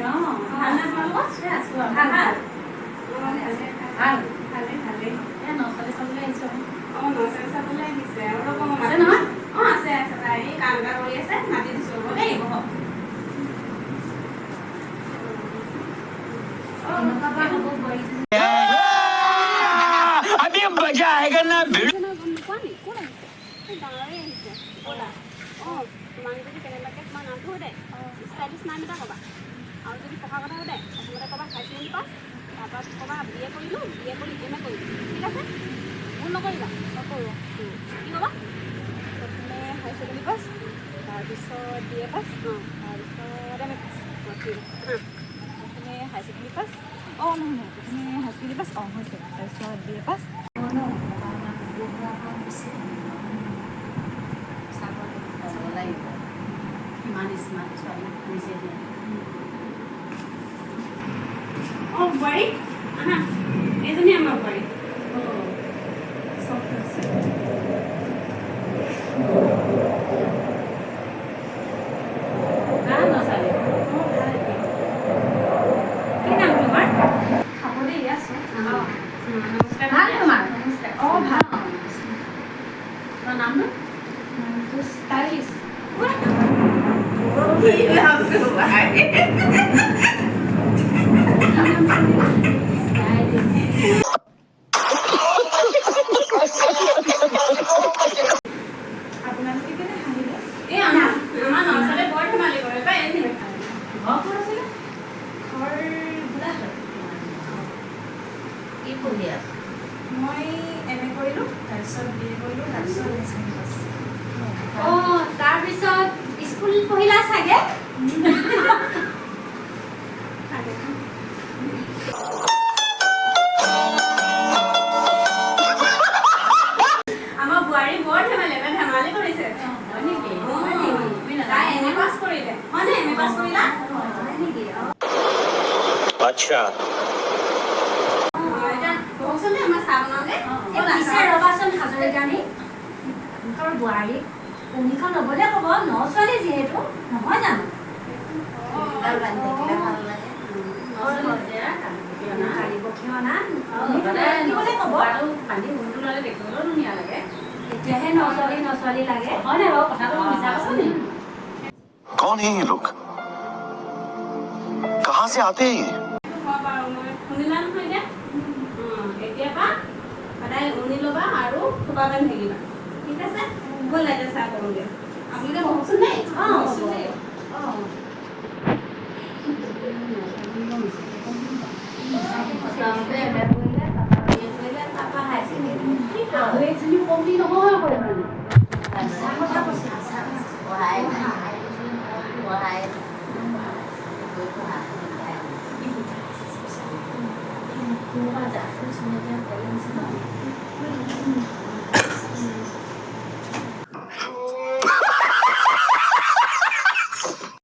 ভালনে তোমালোকৰ? ভাল। ভাল। ভাল। ভালে ভালে। এই ন ছোৱালী চাবলৈ আহিছোঁ। অঁ, ন ছোৱালী চাবলৈ আহিছে। ৰ'ব, মই আছে মাতি নহয়? অঁ, আছে আছে। তাই এই কাম এটা কৰি আছে, মাতি দিছোঁ, ৰ'ব দেই, বহক। কেনেকুৱা বা হ'ব বোৱাৰী? अभी मजा आएगा ना भिड़ू। গম নোপোৱা নি কোন আহিছে? এই ডাঙৰে আহিছে। ব'লা। অঁ, তোমাক যদি কেনেবাকৈ তোমাৰ নামটো সোধে, ষ্টাইলিছ নাম এটা ক'বা। আৰু যদি পঢ়া কথা সোধে, প্ৰথমতে ক'বা হাই ছেকেণ্ডেৰী পাছ, তাৰপৰা ক'বা বি এ কৰিলোঁ, বি এ কৰি এম এ কৰিলোঁ। ঠিক আছে? ভুল নকৰিবা। নকৰোঁ। কি ক'বা? প্ৰথমে হাই ছেকেণ্ডেৰী পাছ, তাৰপিছত বি এ পাছ, তাৰপিছত এম এ পাছ। অঁ, ঠিক আছে। হা। প্ৰথমে হাই ছেকেণ্ডেৰী পাছ, অঁ, নহয় নহয়, প্ৰথমে হাই ছেকেণ্ডেৰী পাছ, অঁ, হৈছে, তাৰপিছত বি এ পাছ। ন বেছি চাব। চাব লাগিব। ইমান স্মাৰ্ট ছোৱালী নিজে দিয়া। অঁ, বোৱাৰী, আহা। এইজনী আমাৰ বোৱাৰী। চব হৈছে। ভাল ন ছোৱালী? অঁ, ভাল। কি নাম তোমাৰ? খাব দেই, আছোঁ। অঁ, নমস্কাৰ। ভাল তোমাৰ? নমস্কাৰ। অঁ, ভাল। তোমাৰ নামটো? নামটো ষ্টাইলিছ। কি নামটো ভাই? ষ্টাইলিছ। আপোনালোকে কেনে হাঁহিলে? এই আমাৰ ন ছোৱালীয়ে বৰ ধেমালি কৰে পাই এনে। ঘৰ ক'ত আছিলে? ঘৰ গোলাঘাটত। কি পঢ়ি আছ? মই এম এ কৰিলোঁ, তাৰপিছত বি এ কৰিলোঁ, তাৰপিছত হাই ছেকেণ্ডেৰী পাছ। অঁ, তাৰপিছত স্কুল পঢ়িলা চাগে? চাগে। আমাৰ বোৱাৰী বৰ ধেমালি, এবাৰ ধেমালি কৰিছে। হয় নেকি? অঁ, হয় নেকি? তুমি তাই নাজানা? এম এ পাছ কৰিলে হয়নে? এম এ পাছ কৰিলা? হয় নেকি? অঁ। अच्छा। অঁ, এতিয়া বহকচোন দেই, মই চাহ বনাওঁগে। এই পিছে ৰ'বাচোন হাজৰিকানী, আপোনালোকৰ বোৱাৰীক উৰণিখন ল'বলৈ ক'ব, ন ছোৱালী যিহেতু, নহয় জানো? চুলিডাল বান্ধি থাকিলে ভাল লাগে। কালি পৰহি অনা দিবলৈ ক'ব। তেতিয়াহে ন ছোৱালী ন ছোৱালী লাগে। হয় নাই বাৰু কথাটো? মই মিছা কৈছো নি? कौन है ये लोग? कहां से आते हैं ये? হয় বাৰু, মই শুনিলা নহয় এতিয়া? অঁ, এতিয়াৰ পৰা সদায় উৰণি ল'বা আৰু খোপা বান্ধি থাকিবা, ঠিক আছে? ব'লা, এতিয়া চাহ কৰোঁগে। আপোনালোকে বহকচোন দেই। অঁ। বহকচোন দেই। অঁ। প্ৰথমতে এম এ পঢ়িলে, তাৰপৰা বি এ কৰিলে, তাৰপৰা হাই ছেকেণ্ডেৰী। শাহুৱেকজনীও কমটি নহয় আকৌ মানে। সঁচা কথা কৈছে, সঁচা কথা। পঢ়াই নাই, পঢ়াই নাই, পঢ়া সুবিধাই নাই। কোনোবা জাত এতিয়া